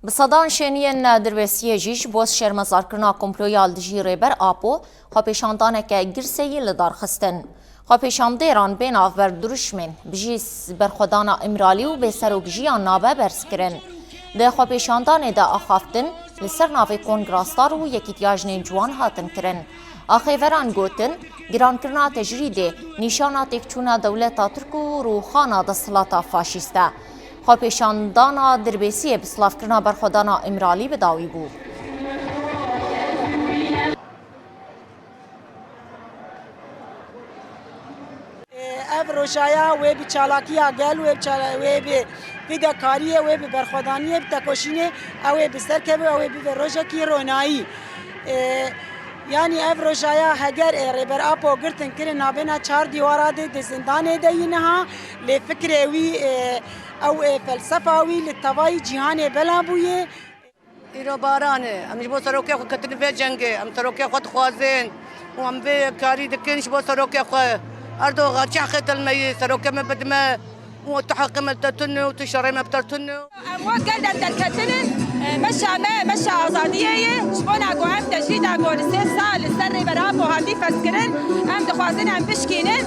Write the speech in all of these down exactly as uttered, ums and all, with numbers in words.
Bi sedan şêniyên dirbêsiyê jî ji bo şermezarkirina komploya li dijî Rêber Apo xwepêşandaneke girseyî li dar xistin. Xwepêşandêran bê navber dirûşmên bijî berxwedana Îmralî û bêserok jiyan nabe berz kirin. Di xwepêşandanê de axaftin li ser navê Kongra Star û Yekîtiya Jinên Ciwan hatin kirin. Axêveran gotin, girankirina tecrîdê nîşana têkçûna dewleta Tirk û rûxana desthilata faşîst e. Xwepêşandana dirbêsiyê bi silavkirina berxwedana Îmralî bi dawî bû. Ev rojaya wê bi çalakiya gel, wê bi çala-, wê bi fidekariyê, wê bi berxwedaniyê, bi tekoşînê, ew ê bi ser keve, ew ê bibe rojekî ronayî. Ee, yanî ev rojaya heger, e, Rêber Apo girtin kirin nabêna çar dîwara de di zindanê de yî niha, lê fikrê wî, e, ew, e, felsefa wî li tevayî cîhanê bela bûye. Îro baran e. Em ji bo serokê xwe ketine vê cengê. Em serokê xwe dixwazin û em vê karî dikin ji bo serokê xwe. Erdogan çi heqê te li me yî? Serokê me bide me û tu heqê me li te tune û tu şerê me bi te tune. Em wek gel dem derketine, e, meşa me, meşa azadiyê ye. Ji bona ku em tecrîda ku li sê sal li ser Rêber Apo hatî ferz kirin, em dixwazin em bişkînin.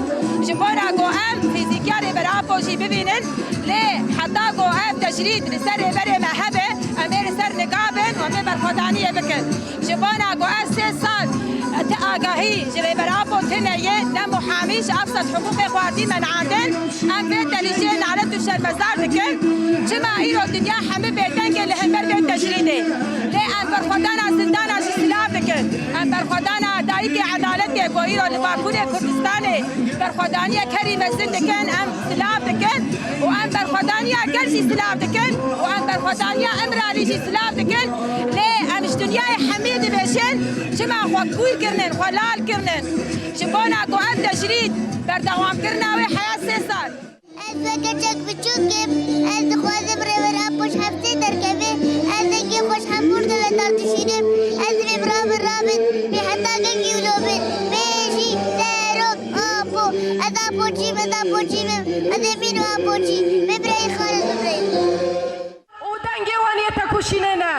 Ji bona ku em fîzîkiya Rêber Apo jî bibînin, lê heta ku ev tecrîd li ser rêberê me hebe, em ê li ser nika bin û em ê berxwedaniyê bikin. Ji bona ku ev sê sal ti agahî ji Rêber Apo tune ye, ne muhamî ji ev sed hiqûqê xwe hatî menandin, em vê tecrîdê nalet û şermezar dikin. Çima îro dinya hemî bêdeng e li hember vê tecrîdê? Lê em berxwedana zindana jî silav dikin. Em berxwedana dayikê edaletê ku îro li Bakurê Kurdistanê berxwedaniya kerî mezin dikin, em silav dikin û em berxwedaniya gel jî silav dikin û em berxwedaniya Îmralî jî silav dikin. Lê em ji dinyayê hemî dibêjin, çima xwe kûr kirinin, xwe lal kirinin? Ji bona ku ev tecrîd berdewamkirina wê heya sê sal. Ez weke çek biçûk im, ez dixwazim Rêber Apo ji heftê derkeve, ez dengê xwe ji hemû dewletan dişînim, ez rê bi rabin rabin, bê heta gengî wilo bin, bê jî serok Apo, ez Apoçî me, ez Apoçî me, ez ê bînim Apoçî, bê birayî xanin bibirayî. Û dengê wan yê tekoşînê ne.